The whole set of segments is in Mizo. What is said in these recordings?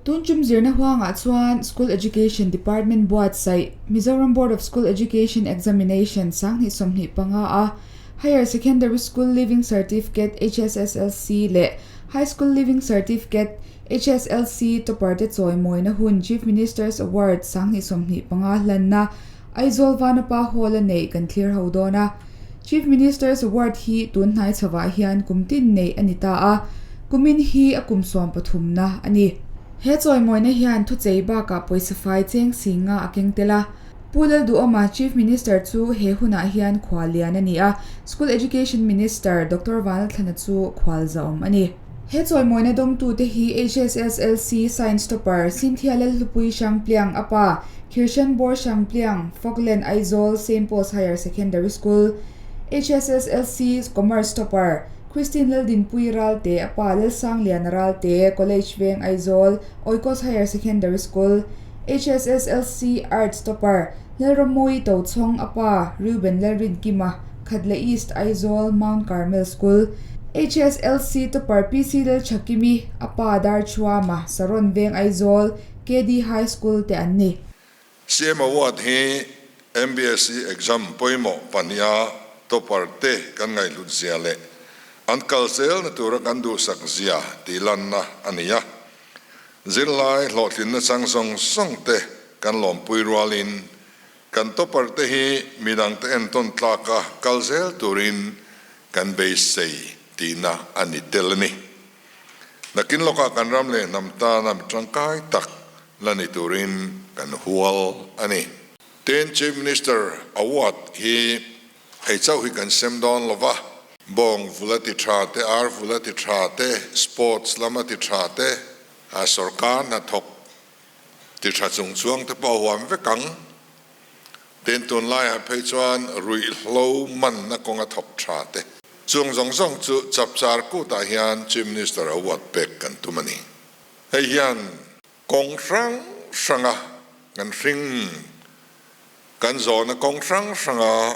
Tun tum zirna huangah chuan School Education Department buatsaih Mizoram Board of School Education Examination 2025 a Higher Secondary School Leaving Certificate, HSSLC, leh High School Leaving Certificate, HSLC, topper te chawimawina hun Chief Minister's Award 2025 hlanna Aizawl Vanapa Hall a neih kan thlir ho dawn a. Chief Minister's Award hi tun hnai chhovah hian kum tin neih a ni ta a, kumin hi a kum suam pathumna a ni. He chawimawina hian thuchei bakah pawisa fai cheng singa a keng tel a. Pu Lalduhawma, Chief Minister chu he hunah hian khual lian a ni a, School Education Minister Doctor Vanlalthlana chu khual zahawm a ni. He chawimawina dawngtute hi HSSLC Science Topper Cynthia Lalhlupui Hrangpliang a pa, Khirshan Bor Hrangpliang, Falkland Aizawl Saint Paul's Higher Secondary School, HSSLC Commerce Topper Christine Laldinpui Ralte a pa Lalsangliana Ralte, College Veng Aizawl, Oikos Higher Secondary School, HSSLC Arts Topper Lalrammawi Tochhawng a pa Reuben Lalrinkima, Khatla East Aizawl Mount Carmel School, HSLC Topper PC Lalchhakimi a pa Darchhuama, Saron Veng Aizawl, KD High School te an ni. CM Award hi MBSE exam pawimawh pahniha topper te kan ngaihhlut zia leh an kal zelna tura kan duhsak zia tih lanna a ni a. Zirlai hlawhtlinna chang zawng zawng te kan lawmpui rualin kan topper te hi midangte entawn tlaka kal zel turin kan beisei tihna a ni tel a ni. Nakin lawkah kan ram leh hnam tana mi tangkai tak la ni turin kan hual a ni. Tin, Chief Minister Award hi hei chauh hi kan sem dawn lo va, bawng vul a ti tha te, ar vul a ti tha te, sports lam a ti tha te, sorkar hnathawk ti tha chung chuang te pawh a huam vek ang. Tin, tunlaiah phei chuan ruihhlo manna kawnga thawk tha te. Chung zawng zawng chu chapchar kutah hian Chief Minister Award pek kan tum a ni. Hei hian kawng hrang hranga kan hring kan zawhna kawng hrang hranga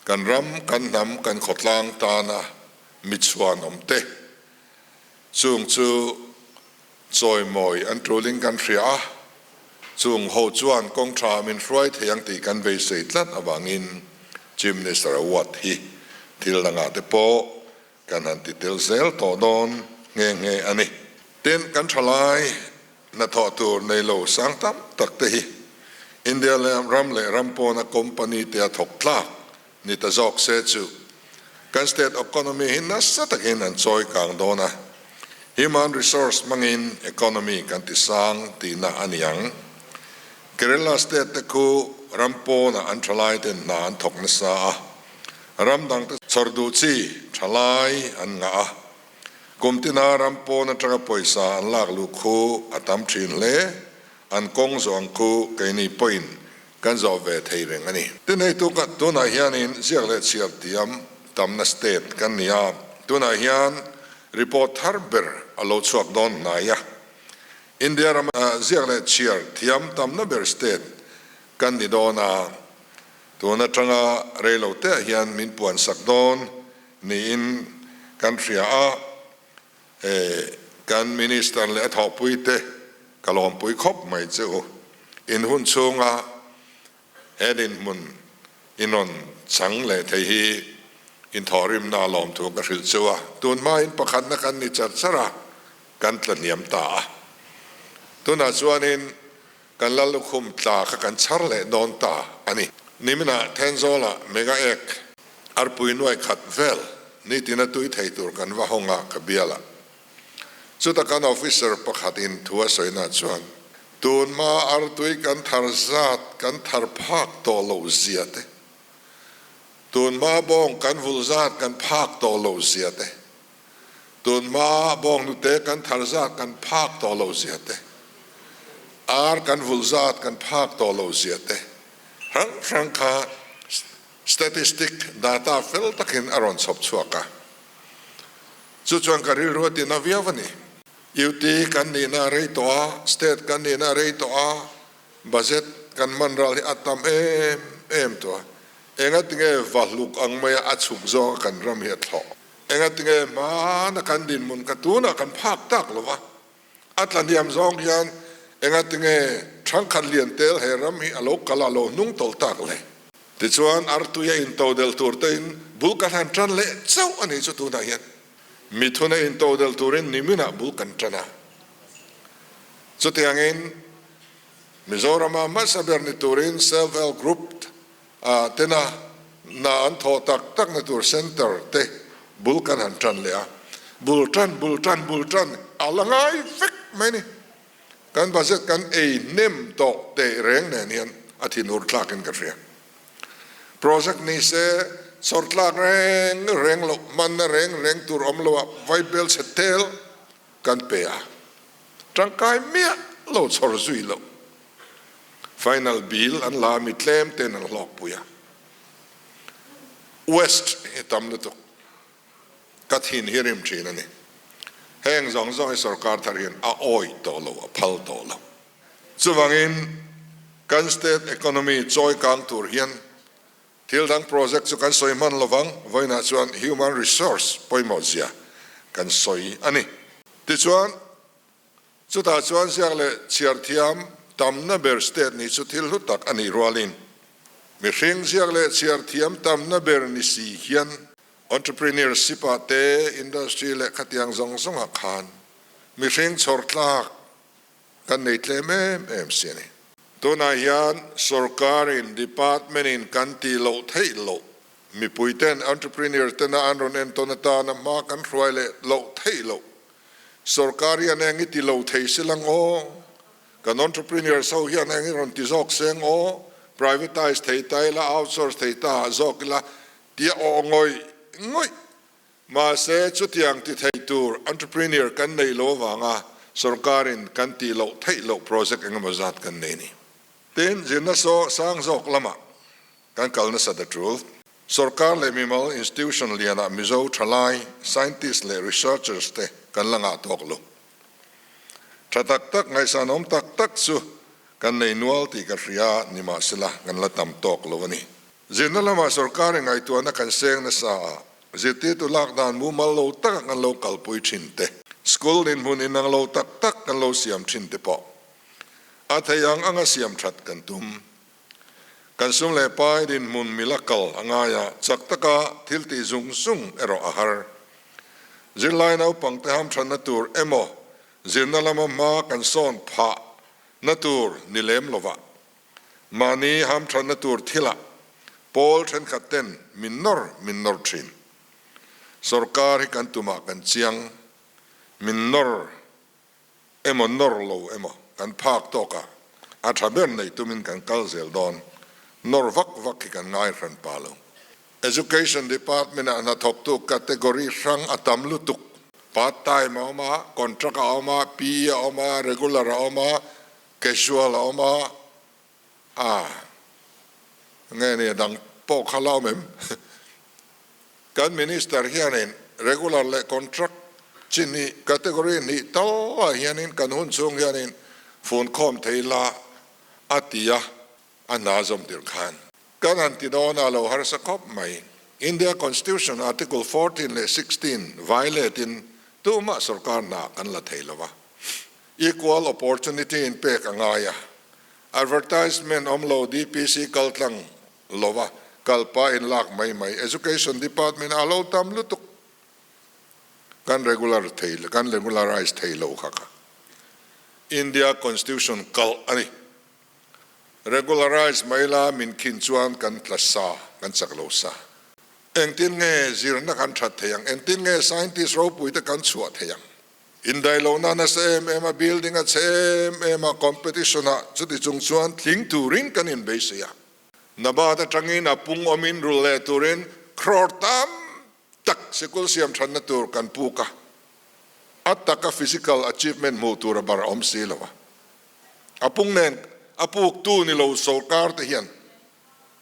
kan ram, kan hnam, kan khawtlang tana michhuan awm te chung chu Chawimawi an tulin kan hria a, chung ho chuan kawng tha min hruai thei ang tih kan beisei tlat avangin Chief Minister Award hi thil dangah te pawh kan han ti tel zel tawh dawn nghe nghe a ni. Tin, kan thalai hnathawh tur nei lo sang tam tak te hi India ram leh ram pawna company te a thawk tlak ni ta zawk se chu kan state economy hi nasa takin an chawi kang dawn a, human resource hmangin economy kan ti sang tihna a ni ang. Kerala state te khu ram pawnah an thalai ten hna an thawk nasa a, ram dang te chhawr duh chi thalai an ngah a, kum tina ram pawn atanga pawisa an lak luh khu a tam thin hle, an kawng zawh ang khu keini pawhin Kan zawh ve thei reng a ni. Tin hei tu ka tunah hianin ziak leh chhiar tiam tamna state kan ni a, tunah hian report thar ber a lo chhuak dawn hnai a. India rama ziak leh chhiar thiam tamna ber state kan ni dawn a, tun atanga rei lo teah hian min puansak dawn niin kan hria a, Kan Minister leh a thawhpuite ka lawmpui khawp mai che u. In hun chhunga he dinhmun in rawn chang leh thei hi in thawhrimna a lawmthu ka hrilh che u a. Tun hmain pakhatna kan ni char char a, kan tla hniam ta a. Tunah chuanin kan Lallukhum tla kha kan chhar leh dawn ta a ni. Niminah Thenzawlah mega ek arpui nuai khat vel nitina tui thei tur kan va hawng a ka bial a. Chuta kan officer pakhat in thu a sawina chuan tun hma artui kan thar zat kan thar phak tawh loh zia te, tun hma bawng kan vul zat kan phak tawh loh zia te, Tun hma bawnghnute kan thar zat kan phak tawh lo zia te, ar kan vulh zat kan phak tawh lo zia te hrang hrang kha statistic data fel takin a rawn chhawp chhuak a. Chu chuan ka rilru a tina viau a ni. UT kan nihna a rei tawh a, state kan nihna a rei tawh a, budget kan hman ral hi a tam em em tawh a. Engatinge vahluk ang maia a chhuk zawnga kan ram hi a thlawh? Engatinge hmana kan dinhmun ka tunah kan phak tak lo va? A tlahniam zawng hian engatinge thangkhat lian tel he ram hi a lo kal a lo hnung tawlh tak le? Tichuan artuia intodelh tur tein bul kan han tan leh chauh a nih chu tunah hian mithuna intodelh turin niminah bul kan tan a. Chutiangin Mizorama hmasa ber ni turin Self Help Group tena hna an thawh tak takna tur Centre te bul kan han tan leh a. Bul tan, bul tan, bul tan a la ngai vek mai ni. Kan budget kan ei hnem tawh teh reng nen hian a thinur thlakin ka hria. Project ni se chawr tlak reng reng loh, hmanna reng reng tur awm loah vaibel chhe tel kan pe a, tangkai miah lo chhawr zui loh. Final bill an la a mi tlem ten an hlawkpui a. West hi tam lutuk. Ka thin hi rim thin a ni. Heng zawng zawng hi sorkar thar hian a awih tawh lo, a phal tawh lo. Chuvangin kan state economy chawi kang tur hian thil dang project chu kan sawi hman lovang, vawiinah chuan human resource pawimawh zia kan sawi a ni. Tichuan, chutah chuan ziak leh chhiar thiam tamna ber state nih chu thil hlu tak a nih rualin mihring ziak leh chhiar thiam tamna ber ni si hian Entrepreneurship ah te, industry leh khatiang zawng zawng ah khan mihring chhawr tlak kan nei tlem em em si a ni. Tunah hian sorkar in department in kan tih loh theih loh, mipui ten entrepreneur tena an rawn entawn atana hma kan hruai leh loh theih loh, sorkar hian eng i ti lo thei si lang aw, kan entrepreneurs ho hian eng i rawn ti zawk seng aw, privatize thei ta ila, outsource thei ta ah zawk ila, Tia aw ngawih ngawih. Mahse, chutiang ti thei tur entrepreneur kan nei lo avanga sorkarin kan tih loh theih loh project engemaw zat kan nei ni. Tin, zirna saw sang zawk lamah kan kal nasa ta tul. Sorkar leh mimal institution lianah Mizo thalai, scientist leh researchers te kan la ngah tawk lo. Tha tak tak, ngaihsanawm tak tak chu kan nei nual tih ka hria, nimahsela kan la tam tawk lo a ni. Zirna lamah sorkar in ngaihtuahna kan seng nasa a, zirtirtu lak dan mumal lo taka kan lo kalpui thin te, school dinhmun inang lo tak tak kan lo siam thin te pawh a thei ang anga siam that kan tum. Kan sum leh pai dinhmun mila kal a ngai a, chak taka thil tih zung zung erawh a har. Zirlai naupang te hamthanna tur emaw zirna lama hma kan sawn phah na tur ni lem lovah Mahni hamthatna tur thilah pawl thenkhat ten min nawr min nawr thin. Sorkar hi kan tumah kan chiang, min nawr emaw nawr lo emaw kan phak tawk a, a tha ber nei tumin kan kal zel dawn, nawr vak vak hi kan ngai hran pa lo. Education Department ah hnathawktu category hrang a tam lutuk, part time a awm a, contract a awm a, PE a awm a, regular a awm a, Casual a awm a, a nge ni a dang pawh kha la awm em? Kan Minister hianin regular leh contract chi hnih, category hnih tal ah hianin kan hun chhung hianin fun khawm thei la a ti a, a hna zawm tir khan. Kan han ti dawn a lo harsa khawp mai. India Constitution Article 14 leh 16 violate in tumah sorkar hna kan la thei lo a. Equal opportunity in pek a ngai a, advertisement awm lo DPC kal tlang lova kalpa in lak mai mai Education Department ah lo tam lutuk kan regular thei kan regularize thei lo kha kha India Constitution kalh a ni. Regularize mai la min khin chuan kan tla sa kan chak lo sa. Engtin nge zirna kan that thei ang? Engtin nge scientist ropui te kan chhuah thei ang? Indaihlohna nasa em em a, building a chhe em em a, competition ah chuti chung chuan tling turin kan inbeisei a. Nabad atangin a pung awmin rul leh turin crore tam tak sikul siam thatna tur kan puk a, a taka physical achievement hmuh tur a bar a awm si lo a. A pung nen a puk tu ni lo sorkar te hian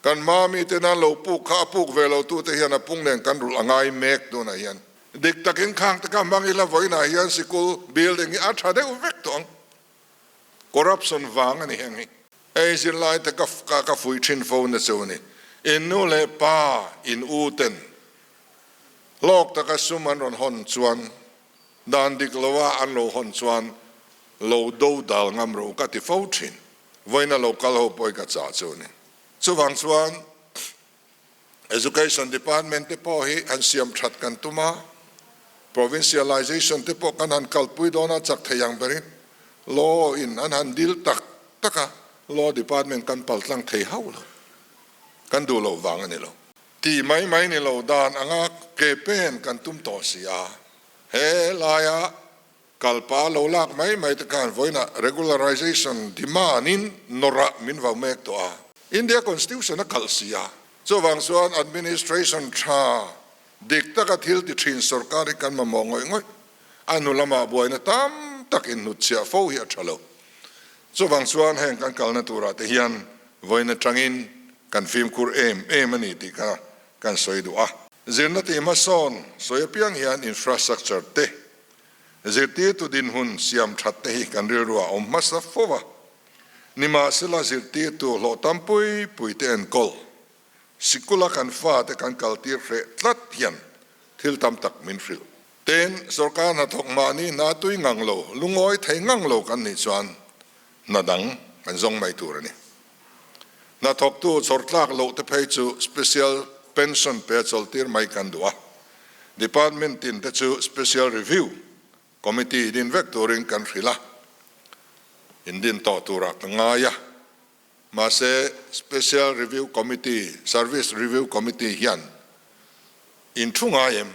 Kan mami te nan lo puk kha a puk ve lo tu te hian a pung nen kan rulh a ngai mek tunah hian. Dik takin khang te kha hmang ila vawiinah hian sikul building hi a tha deuh vek tawh ang. Corruption vang a ni heng hi. Hei zirlai te ka ka fuih thin fo na chu a ni. In nu leh pa in u ten hlawk taka sum an rawn hawn chuan dan dik loa an lo hawn chuan. Lo do dal ngam ro ka ti fo thin. Vawiina lo kal ho pawh hi ka chah chu a ni. Chuvang chuan Education Department te pawh hi han siam that kan tum a, Provincialization te pawh kan han kalpui dawn a chak thei ang berin Law in an han dil tak tak a, Law Department kan paltlang thei hauh lo. Kan duh loh vang a ni lo. Tih mai mai ni lo dan anga ke pen kan tum tawh si a, he laia Kalpa lo lak mai mai te khan vawiinah regularization demand in nawrah min vau mek tawh a. India Constitution a kalh si a, chuvang chuan administration tha dik taka thil ti thin sorkar hi kan mamawh ngawih ngawih. A hnu lamah buaina tam tak inhnutchhiah fo hi a tha lo. Chuvang chuan heng kan kalna turah te hian vawiin atangin kan fimkhur em em a ni tih kha kan sawi duh a. Zirna tih hmasawn sawi apiang hian infrastructure te Zirtirtu dinhmun siam that te hi kan rilru ah awm hmasa fo a, nimahsela zirtirtu hlawh tam pui pui te enkawl, sikula kan fate kan kaltir hreh tlat hian thil tam tak min hrilh. Tin, sorkar hnathawk mahni hna tui ngang lo, lungawi thei ngang lo kan nih chuan hna dang kan zawng mai tur a ni. Hnathawktu chhawrtlak loh te phei chu special pension pe a chawltir mai kan duh a, department tin te chu special review committee din vek turin kan hrilh a, in din tawh turah ka ngai a. Mahse special review committee, service review committee hian in thu ngai em?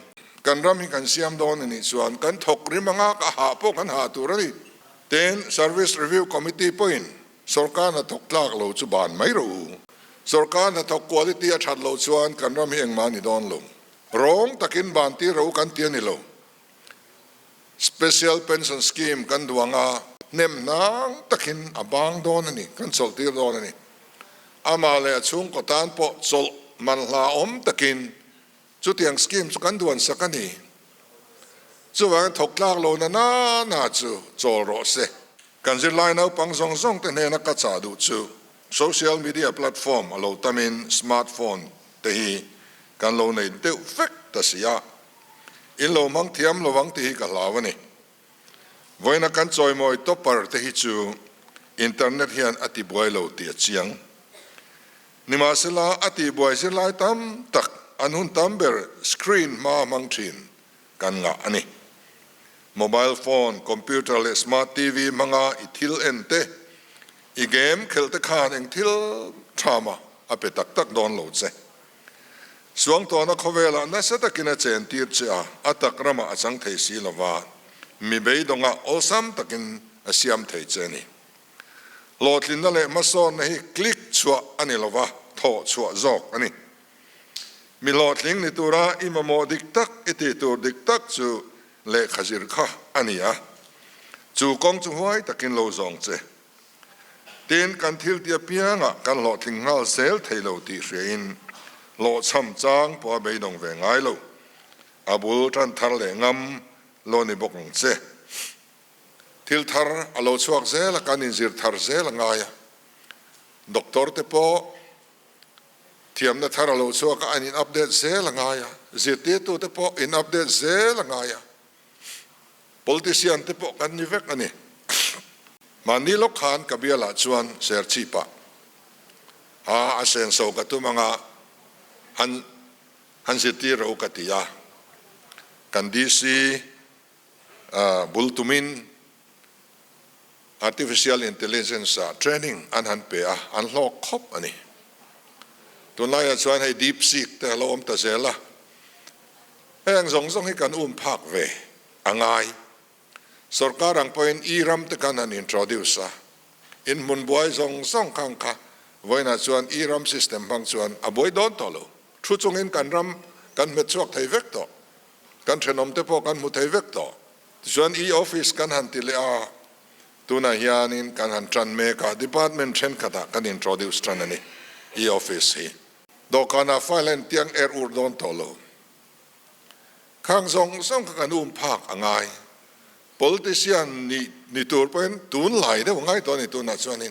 Kan ram hi kan siam dawn a nih chuan kan thawk rim anga ka hah pawh kan hah tur a ni. Tin, Service Review Committee pawhin sorkar hnathawk tlak lo chu ban mai rawh u. Sorkar hnathawk quality a that loh chuan kan ram hi engmah a ni dawn lo. Rawng takin ban tir rawh u kan ti a ni lo. Special Pension Scheme kan duh anga hnem hnang takin a bang dawn a ni, kan chawlh tir dawn a ni. Amah leh a chhungkaw tan pawh chawlh man hlauhawm takin chutiang scheme chu kan duan sak a ni. Chuvangin thawk tlak lo na na na chu chawl rawh se. Kan zirlai naupang zawng zawng te hnena ka chah duh chu social media platform a lo tamin smartphone te hi kan lo nei deuh vek ta si a, in lo hmang thiam lo ang tih hi ka hlau a ni. Vawiina kan chawimawi topper te hi chu internet hian a tibuai lo tih a chiang. Nimahsela, a tihbuai zirlai tam tak an hun tam ber screen hma hmang thin kan ngah a ni. Mobile phone, computer leh smart TV hmanga i thil en te, i game khelh te khan eng thil tha mah a pe tak tak dawn lo che. Suangtuahna khawvelah nasa takin a chen tir che a, a tak ramah a chang thei si lova, mi beidawngah awlsam takin a siam thei che a ni. Hlawhtlinna leh hmasawnna hi click chhuah a ni lova, thawh chhuah zawk a ni. Mi hlawhtling ni tura i mamawh dik tak, i tih tur dik tak chu lehkha zir kha a ni a, chu kawng chu huai takin lo zawng che. Tin, kan thil ti apiangah kan hlawhtling nghal zel thei lo tih hriain hlawhchham chang pawh a beidawng ve ngai lo. A bul tan thar leh ngam lo ni bawk ang che. Thil thar a lo chhuak zel a, kan inzir thar zel a ngai a. Doctor te pawh thiamna thar a lo chhuak a, an in update zel a ngai a. Zirtirtu te pawh in update zel a ngai a. Politician te pawh kan ni vek a ni. Mahni lawk khan ka bialah chuan Serchhip-ah a a senso ka tum anga han han zirtir rawh u ka ti a. Kan DC bul tumin Artificial Intelligence-ah training an han pe a, an hlawk khawp a ni. Tunlaiah chuan hei DeepSeek te a lo awm ta zel a. Heng zawng zawng hi kan um phak ve a ngai. Sorkar ang pawhin e-ram te khan han introduce a, inhmun buai zawng zawng khang kha vawiinah chuan e-ram system hmang chuan a buai dawn tawh lo. Thu chungin kan ram kan hmet chhuak thei vek tawh. Kan thenawm te pawh kan hmu thei vek tawh. Tichuan e-office kan han ti leh a, tunah hianin kan han tan mek a, department thenkhatah kan introduce tan a ni e-office hi. Dawhkanah file a intiang er ur dawn tawh lo. Khang zawng zawng kha kan um phak a ngai. Politician nih ni tur pawhin tun lai deuh a ngai tawh a ni tunah chuanin.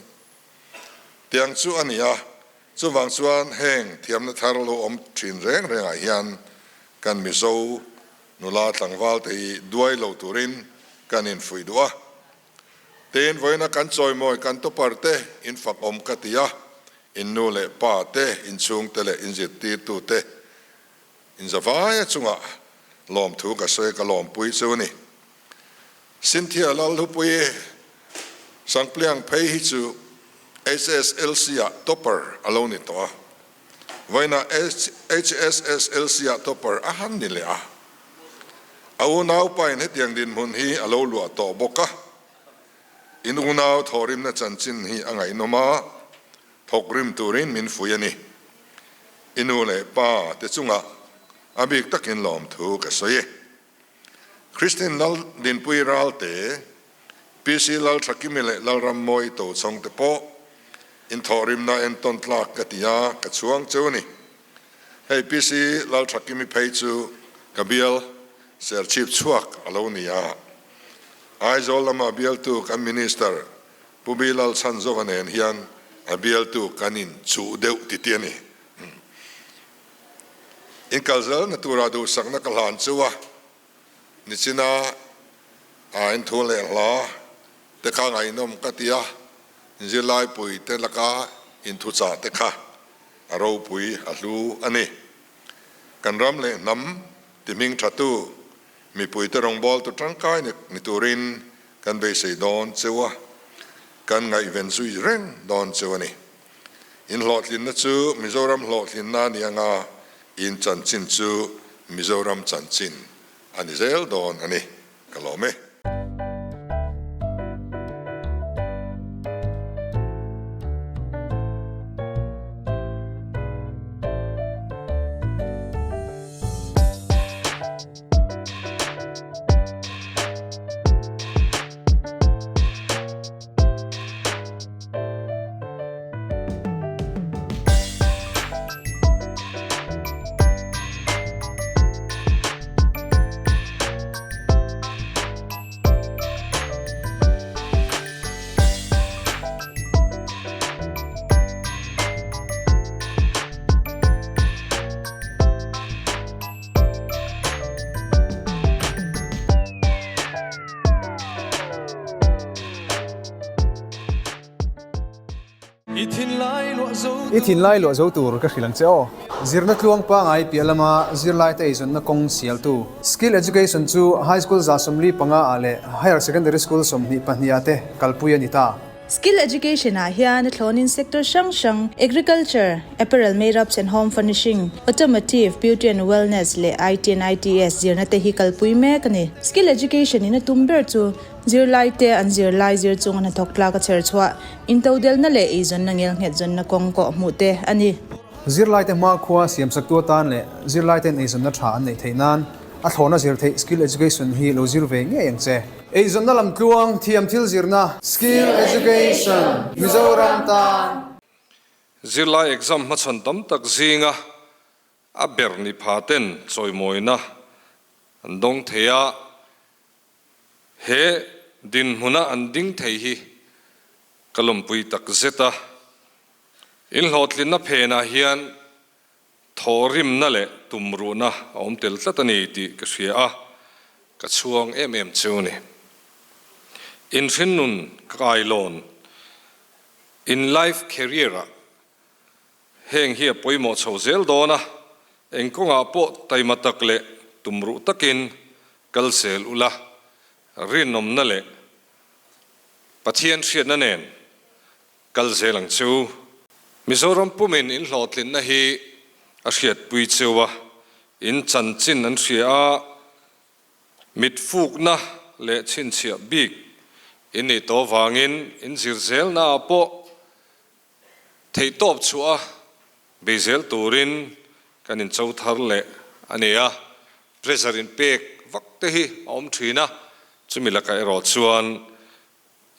Tiang chu a ni a, chuvang chuan heng thiamna thar lo awm thin reng rengah hian kan Mizo nula tlangval te hi duai lo turin kan infuih duh a. Tin, vawiina kan chawimawi kan topper te in fak awm ka ti a, in nu leh pa te, in chhungte leh in zirtirtute in zavaia chungah lawmthu ka sawi ka lawmpui chu a ni. Cynthia Lalhupui Sangpliang phei hi chu HSLC ah topper a lo ni tawh a, vawiinah HSSLC ah topper a han ni leh a. A unaupain hetiang dinhmun hi a lo luah tawh bawk a, in unau thawhrimna chanchin hi a ngaihnawm a, thawkrim turin min fui a ni. I nu leh pa te chungah a bik takin lawmthu ka sawi e. Christine Lal Dinpui Ralte, PC Lal Thakimi leh Lalrammawi Tochhawng te pawh inthawhrimna entawn tlak ka ti a, ka chhuang cheu a ni. Hei PC Lal Thakimi phei chu ka bial Serchhip chhuak a lo ni a. Aizawl lama bialtu kan Minister Pu B Lalchhanzova nen hian a bialtu kan inchuh deuh titi a ni. Inkal zelna tura duhsakna ka hlan chu a nichina a inthu leh hla te kha ngaihnawm ka ti a, zirlaipui te laka inthuchah te kha a ropui a hlu a ni. Kan ram leh hnam ti hming thatu mipuite rawngbawltu tangkai ni turin kan beisei dawn cheu a, kan ngaihven zui reng dawn cheu a ni. In hlawhtlinna chu Mizoram hlawhtlinna a ni anga, in chanchin chu Mizoram chanchin a ni zel dawn a ni. Ka lawm e. I thinlai luah zo tur ka hrilh ang che aw. Zirna tluang pangai piah lama zirlaite eizawnna kawng sialtu Skill Education chu High School 75 ah leh Higher Secondary School 22 ah te kalpui a ni ta. Skill Education ah hian a thlawnin sector hrang hrang, Agriculture, Apparel, Made-ups and Home Furnishing, Automotive, Beauty and Wellness leh IT and ITS zirna te hi kalpui mek a ni. Skill Education in a tum ber chu zirlai te an zirlai zir chunga hnathawk tlak a chher chhuah, intodelna leh eizawnna ngelnghet zawnna kawng kawh hmuh te a ni. Zirlai te hmakhua siamsaktu atan leh zirlai ten eizawnna tha an neih theih nan a thlawna zir theih Skill Education hi lo zir ve ngei ang che. Eizawnna lamtluang thiam thil zirna Skill Education Mizoram tan. Zirlai exam hmachhawn tam tak zinga a ber ni pha ten chawimawina an dawng thei a, he dinhmuna an ding thei hi ka lawmpui tak zet a. Inhlawhtlinna phenah hian Thawhrimna leh tumruhna a awm tel tlat a ni tih ka hria a, ka chhuang em em cheu a ni. Inhrinnun kailawn, in life career ah heng hi a pawimawh chho zel dawn a, eng kawngah pawh taima tak leh tumruh takin kal zel ula, rinawmna leh Pathian hriatna nen Kal zel ang chu. Mizoram pumin in hlawhtlinna hi a hriatpui cheu a, in chanchin an hria a, mit fukna leh chhinchhiah bik in nih tawh vangin in zir zelna ah pawh theihtawp chhuah a bei zel turin kan in cho thar leh a ni a, pressure in pek vak te hi a awm thin a, chumi lakah erawh chuan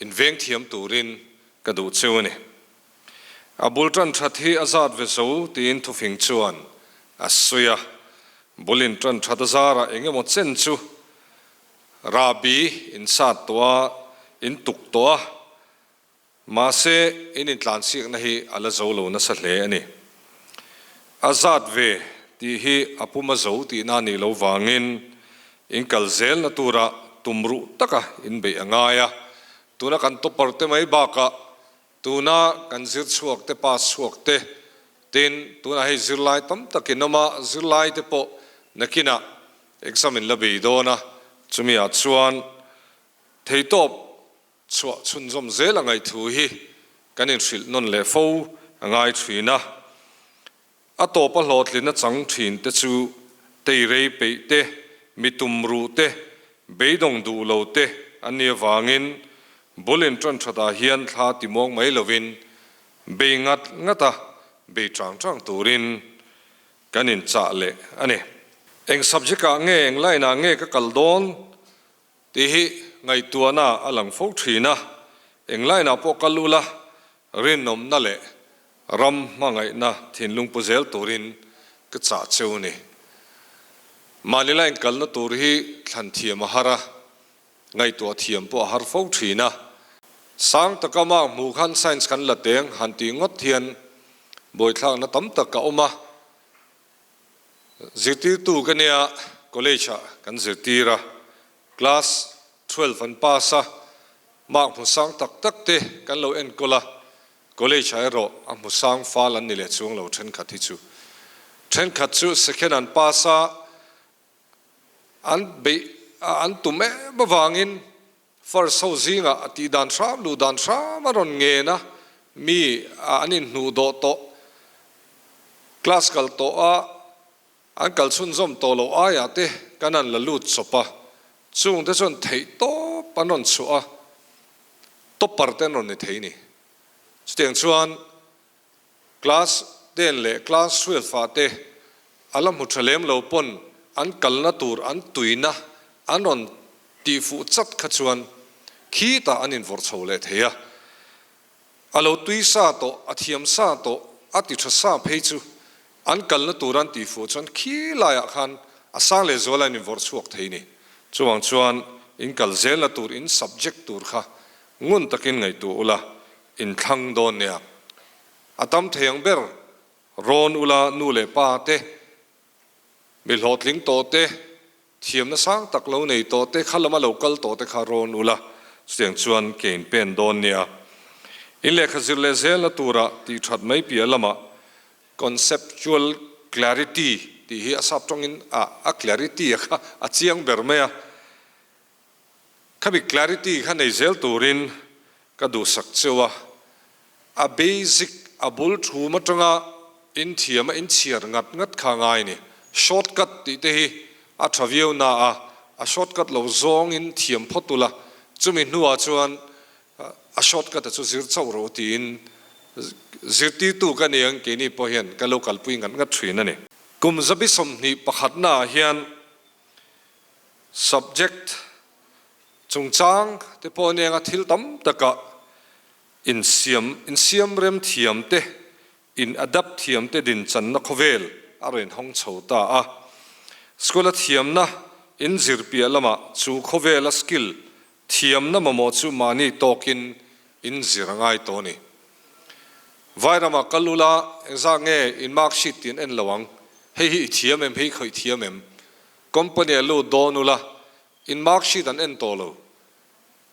In veng thiam turin ka duh cheu a ni. A bul tan that hi a zat ve zo tiin thufing chuan a sawi a. Bul in tan that a zarah eng emaw chen chu rahbi in sat tawh a, in tuk tawh a, mahse in intlansiakna hi a la zo lo nasa hle a ni. A zat ve tih hi a pum a zo tihna a nih loh vangin in kal zelna tura tumruh taka inbeih a ngai a. Tuna kan topper te mai bakah tuna kan zir chhuak te, pass chhuak te, tin tunah hei zirlai tam takin awm a, zirlai te pawh nakinah exam in la bei dawn a, chumi ah chuan theitawp chhuah chhunzawm zel a ngaih thu hi kan inhrilh nawn leh fo a ngai thin a. A tawpa hlawhtlin a chang thin te chu teirei peih te, mi tumruh te, beidawng duh lo te an nih avangin bul intan thatah hian thla ti muang mai lovin bei ngat ngat a, bei chang chang turin kan inchah leh a ni. Eng subject ah nge, eng line ah nge ka kal dawn? Tih hi ngaihtuahna a lang fo thin a, englainah pawh kal ula rinawmna leh ram hmangaihna thinlung pu zel turin ka chah cheu ni. Mahni line kalna tur hi thlan thiam a har a, ngaihtuah thiam pawh a har fo thin a. Sang taka mark hmuh khan science kan la teng han tih ngawt hian buaithlakna tam tak a awm a. Zirtirtu ka nia college ah kan zirtir a, class 12 an pass a, mark hmu sang tak tak te kan lo enkawl a, college ah erawh a hmu sang fal an ni leh chuang lo thenkhat hi chu. Thenkhat chu second an pass a, an beih an tum em avangin First ho zingah a tih dan hram luh dan hram a rawn ngen a, mi an inhnuh dawh tawh, class kal tawh a an kal chhunzawm tawh loh aiah te kan han la lut chawp a, chung te chuan theih tawp an rawn chhuah a, topper te an rawn ni thei ni. Chutiang chuan Class ten leh class 12 ah te a la hmu tha lem lo pawn an kalna tur an tuina an rawn tih fuh chat kha chuan khitah an invawrh chho leh thei a. A lo tui sa tawh, a thiam sa tawh, a ti tha sa phei chu an kalna tur an tih fuh chuan khi laiah khan a sang leh zual a in invawrh chhuak thei ni. Chuvang chuan in kal zelna tur in subject tur kha ngun takin ngaihtuah ula Inthlang dawn nia. A tam thei ang ber rawn ula nu leh pa te, mi hlawhtling tawh te, thiamna sang tak lo nei tawh te, kha lama lo kal tawh te kha rawn ula, chutiang chuan ke in pen dawn nia. In lehkha zir leh zelna tura tih that mai piah lamah conceptual clarity tih hi a sap tawngin a a clarity a kha a chiang ber mai a. Khami clarity kha nei zel turin ka duhsak cheu a, a basic a bul thum atanga inthiam a inchhiar ngat ngat kha ngai ni. Short cut tih te hi a tha viau na a, a short cut lo zawngin thiam phawt ula, chumi hnuah chuan a short cut a chu zir chauh rawh u tiin zirtirtu ka ni ang keini pawh hian ka lo kalpui ngat ngat thin a ni. Kum zabi 21 naah hian Subject chungchang te pawh aniang a thil tam takah insiam insiam rem thiam te, in adapt thiam te dinchanna khawvel a rawn hawng chho ta a. School a thiamna in zir piah lamah chu khawvela skill thiamna mamawh chu mahni tawkin in zir a ngai tawh a ni. Vairamah kal ula engzah nge in mark sheet tih an en lo ang, hei hi i thiam em, hei khawih thiam em? Company a lut dawn ula, in mark sheet an en tawh lo.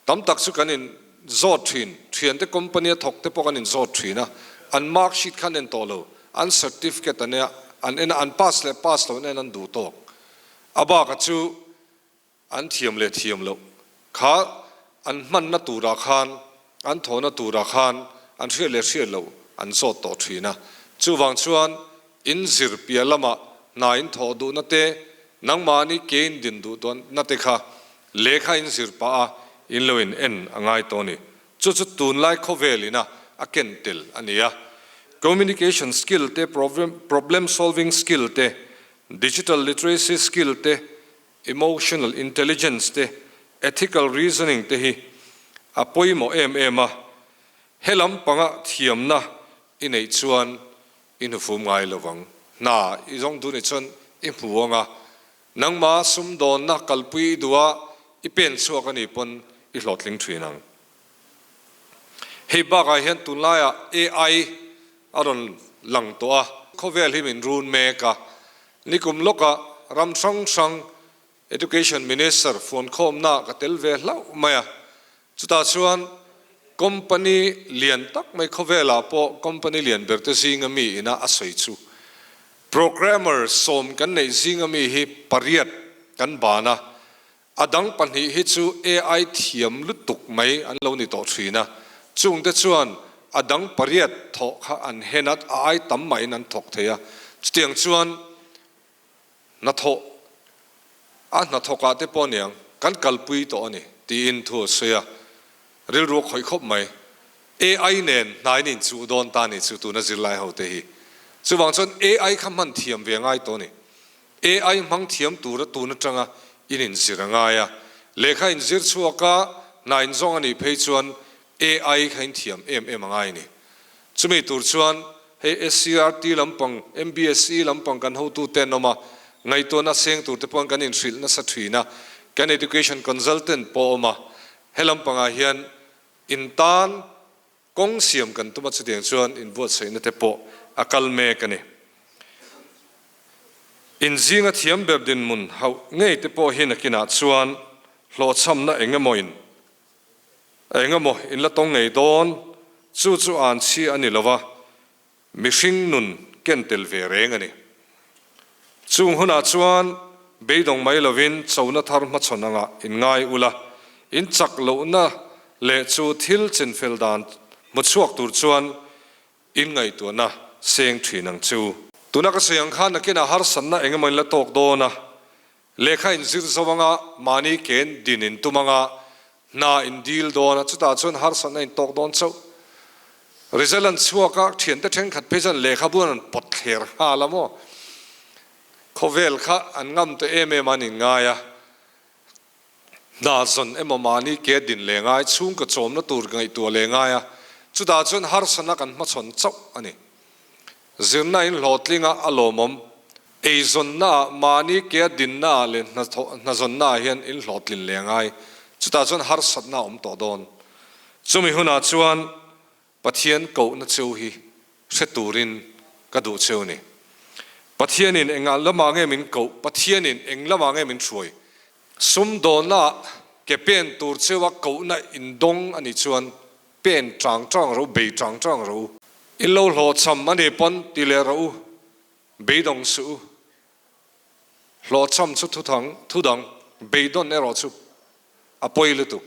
Tam tak chu kan in zawt thin, thiante company a thawk te pawh kan in zawt thin a, an mark sheet kha an en tawh lo, an certificate an an en a, an pass leh pass loh an en an duh tawk. A bak a chu an thiam leh thiam loh kha an hmanna turah khan, an thawhna turah khan an hriat leh hriat loh an zawt tawh thin a. Chuvang chuan in zir piah lamah hna in thawh duhna te, nangmahni ke in din duh na te kha lehkha in zir pah a in lo in en a ngai tawh a ni. Chu chu tunlai khawvel ina a ken tel a ni a. Communication skill te, problem solving skill te, digital literacy skill te, Emotional intelligence te, ethical reasoning te hi a pawimawh em em a, he lampanga thiamna i neih chuan i hnufum ngai lo vang. Hna i zawng duh nih chuan i hmu ang a, nangma sumdawnna kalpui i duh a, i pen chhuak a nih pawn i hlawhtling thin ang. Hei bakah hian tunlaiah AI a rawn lang tawh a, khawvel hi min run mek a, nikum lawkah ram hrang hrang Education Minister fuankhawmnaah ka tel ve hlauh mai a. Chutah chuan company lian tak mai khawvelah pawh company lian berte zinga mi ina a sawi chu programmer sawm kan neih zinga mi hi pariat kan ban a, a dang pahnih hi chu AI thiam lutuk mai an lo ni tawh thin a, chungte chuan a dang pariat thawh kha an hen a, a ai tam mahin an thawk thei a, chutiang chuan Hnathawh a hnathawkah te pawh aniang kan kalpui tawh a ni tiin thu a sawi a, rilru a khawih khawp mai. AI nen hnaiin inchuh dawn ta nih chu tuna zirlai ho te hi. Chuvang chuan AI kha hman thiam ve a ngai tawh a ni. AI hmang thiam tura tun atanga in inzir a ngai a, lehkha inzir chhuaka hna inzawng a nih phei chuan AI kha in thiam em em a ngai a ni. Chumi tur chuan hei SCRT lampang, MBSE lampang kan hotute an awm a, ngaihtuahna seng tur te pawh kan inhrilh nasa thin a, kan Education Consultant pawh a awm a, he lampangah hian in tan kawng siam kan tum a, chutiang chuan inbuatsaihna te pawh a kal mek a ni. In zinga thiam ber dinhmun hauh ngei te pawh hi nakinah chuan hlawhchhamna eng emaw in Engemaw in la tawng ngei dawn, chu chu an chhi a ni lo va, mihring nun ken tel ve reng a ni. Chung hunah chuan beidawng mai lovin chona thar hmachhawn angah in ngai ula, in chak lohna leh chu thil chinfel dan hmu chhuak tur chuan in ngaihtuahna seng thin ang chu. Tuna ka sawi ang khan nakinah harsatna engemaw in la tawk dawn a, Lehkha in zir zo anga mahni ken din in tum anga hna in dil dawn a, chutah chuan harsatna in tawk dawn chauh. Result an chhuak a, thiante thenkhat phei chuan lehkhabu an rawn pawt thler nghal a maw? Khawvel kha an ngam tawh em em a an inngai a, hna zawn emaw mahni ke din leh ngai, chhungkaw chawmna tur ngaihtuah leh ngai a, chutah chuan harsatna kan hmachhawn chauh a ni. Zirna in hlawhtlinga a lawmawm. Eizawnnaah, mahni kea dinnaah leh hnazawnnaah hian in hlawhtlin leh a ngai. Chutah chuan harsatna a awm tawh dawn. Chumi hunah chuan Pathian kohna cheu hi hre turin ka duh cheu a ni. Pathianin engah lamah nge min koh? Pathianin eng lamah nge min hruai? Sumdawnnaah ke pen tur cheua kohna indawng a nih chuan pen chang chang rawh u, bei chang chang rawh u. In lo hlawhchham a nih pawn ti leh rawh u. Beidawng suh u. Hlawhchham chu thuthang, thudang, beidawn erawh chu a pawi lutuk.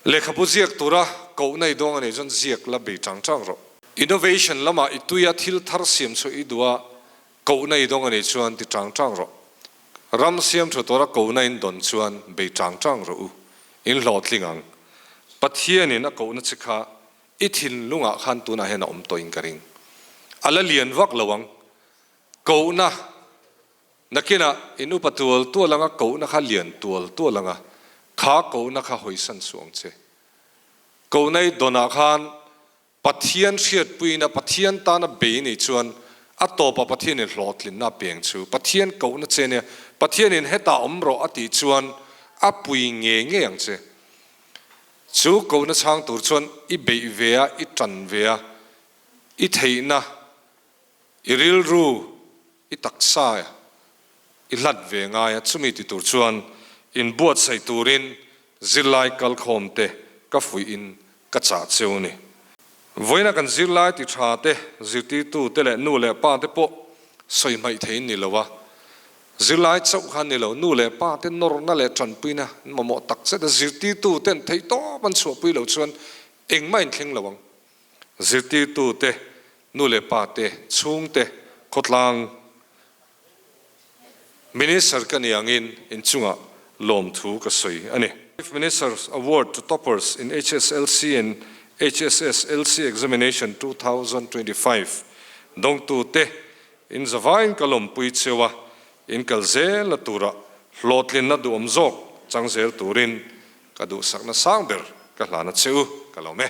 Lehkhabu ziak tura kohna i dawng a nih chuan ziak la bei chang chang rawh. Innovation lamah i tuia thil thar siam chhuah i duh a, kohna i dawng a nih chuan ti chang chang rawh. Ram siam thu tura kohna in dawn chuan bei chang chang rawh u. In hlawhtling ang. Pathianin a kohna che kha I thinlungah khan tunah hian a awm tawhin ka ring. A la lian vak lo ang. Kohna, nakinah in upa tual tual anga kohna kha lian tual tual anga kha kohna kha hawisan suh ang che. Kohna i dawnah khan Pathian hriatpuina, Pathian tana bei nih chuan a tawpah Pathianin hlawhtlinna a peng chu. Pathian kohna che nia, Pathianin hetah awm rawh a tih chuan a pui ngei ngei ang che. Chu kohna chhang tur chuan i beih ve a, i tan ve a, i theihna, i rilru, i taksa i hlat ve ngai a, chumi ti tur chuan inbuatsaih turin zirlai kalkhawmte ka fuihin ka chah cheu ni. Vawiina kan zirlai ti tha te, zirtirtu te leh nu leh pa te pawh sawi hmaih thei ni lo a, zirlai chauh kha ni lo, nu leh pa te nawrna leh tanpuina an mamawh tak zet a, zirtirtu ten theihtawp an chhuahpui loh chuan engmah in thleng lo ang. Zirtirtu te, nu leh pa te, chhungte, khawtlang Minister ka ni angin inchungah lawmthu ka sawi a ni. Chief Minister's Award to Toppers in HSLC and HSSLC Examination 2025 dawngtute in zavaiin ka lawmpui cheu a, in kal zel na turah hlawhtlinna duhawm zawk chang zel turin ka duhsakna sang ber ka hlan a che u, ka lawm e.